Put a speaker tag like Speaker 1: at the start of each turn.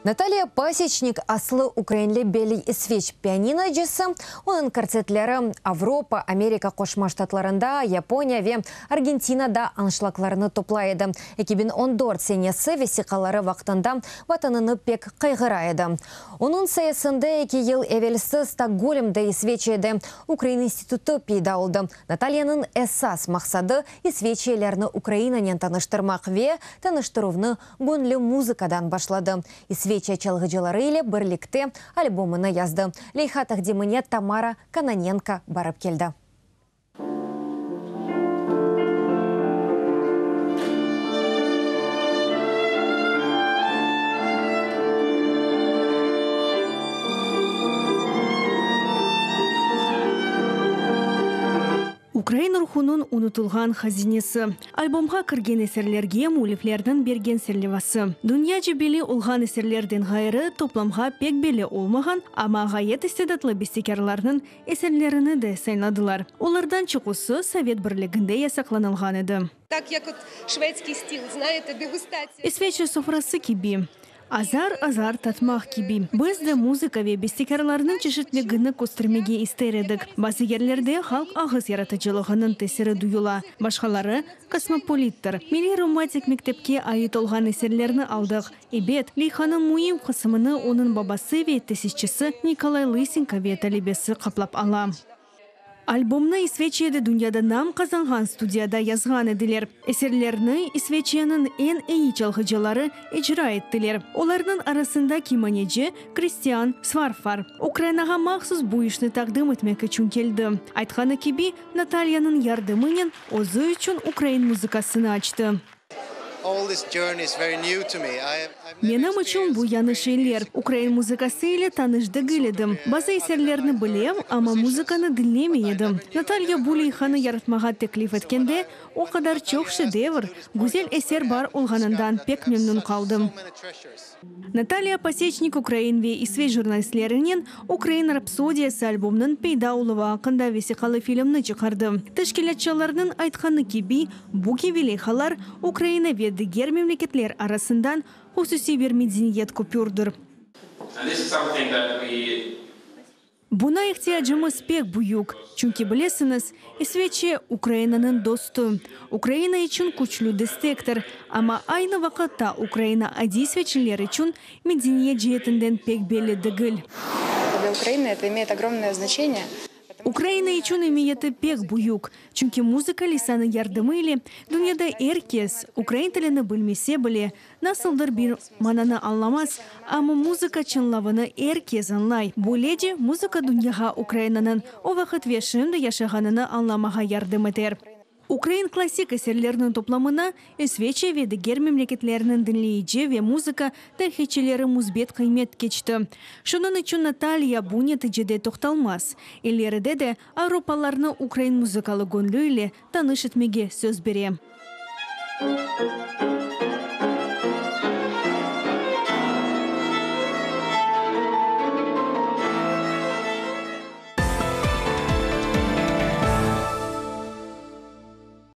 Speaker 1: Natalya Paseçnik aslı ukrainli belli isveç pianinocısı. Onıñ kontsertleri Avropa, Amerika Qoşma Ştatlarında, Yaponiya ve Argentinada anşlaglarnı toplay edi. 2014 senesi vesiqaları vaqtında Vatanını pek qayğıra edi. Onıñ sayesinde eki yıl evelsi Stokgolmde, İsveçiyede, Ukrain institutı peyda oldı. Natalyanıñ esas maqsadı, isveçiyelerni Ukrainanen tanıştırmaq ve tanıştıruvnı göñlü muzıkadan başladı. İsveçiya çalğıcıları ile birlikte albomını yazdı. Leyha taqdimine Tamara Kononenko barıp keldi.
Speaker 2: Ukrain ruhunıñ unutılğan hazinesi. Albomğa kirgen eserlerge müelliflerniñ bergen serlevası. Dünyaca belli olğan eserlerden ğayrı, toplamğa pek belli olmağan, amma ğayet istidatlı bestekârlarnıñ eserlerini de sayladılar. Olardan çoqusı Sovet Birliginde yasaqlanılğan edi.
Speaker 3: Tak як от шведський стіл, знаєте, дегустація.
Speaker 2: İsveçya sofrası kibi. Azar-azar tatmaq kibi. Biz de muzıka ve bestekârlarnıñ çeşitligini köstermege ister edik. Bazı yerlerde halq ağız yaratıcılığınıñ tesiri duyula, başqaları, kosmopolittir. Milliy romantik mektepke ait olğan eserlerni aldıq. Ebet, leyhanıñ müim qısımını onıñ babası ve tesisçisi Nikolay Lısenko ve talebesi qaplap ala. Albomnı İsveçiyada dünyada nam qazanğan studiyada yazğan ediler. Eserlerni İsveçiyanıñ eñ eyi çalğıcıları icra ettiler. Olarnıñ arasında kemaneci Kristian Svarf bar. Ukrainağa mahsus bu işni taqdim etmek içün keldi. Aytqanı kibi, Natalyanıñ yardımınen özü içün ukrain muzıkasını açtı. Menim içün bu yañı şeyler. Ukrain muzıkası ile tanış degil edim. Bazı eserlerni bilem, amma muzıkanı diñlemey edim. Natalya bu leyhanı yaratmağa teklif etkende, o qadar çoq şedevr, güzel eser bar olğanından pek memnün qaldım. Natalya Paseçnik ukrain ve isveç jurnalistlerinen Ukrain rapsodiyası albomnıñ peyda oluvı aqqında vesiqalı filmni çıqardı. Teşkilâtçılarnıñ aytqanı kibi, bu kibi leyhalar Ukraina ve diger memleketler arasından hususiy bir medeniyet köpürdir. Buna ihtiyacımız pek büyük, çünki bilesiñiz, İsveçiya Ukrainanıñ dostu, Ukraina içün küçlü destektir, amma aynı vaqıtta Ukraina adiy isveçliler içün medeniyet ceetinden pek belli degil.
Speaker 4: Для Украины это имеет огромное значение.
Speaker 2: Ukraina içün emiyeti pek büyük, çünki muzıka lisanı yardımı ile dünyada er kes, ukrain tilini bilmese bile, nasıldır bir mananı añlamaz, amma muzıka çıñlavını er kes añlay. Böylece, muzıka dünyağa Ukrainanıñ o vaqıt ve şimdi yaşağanını añlamağa yardım eter. Ukrain klassik eserleriniñ toplamına İsveçiya ve diger memleketlerniñ diñleyici ve muzıka tarihçileri müsbet qıymet keçti. Şunıñ içün Natalya bu neticede toqtalmaz, ileride de avropalılarnı ukrain muzıkalı göñlü ile tanış etmege söz bere.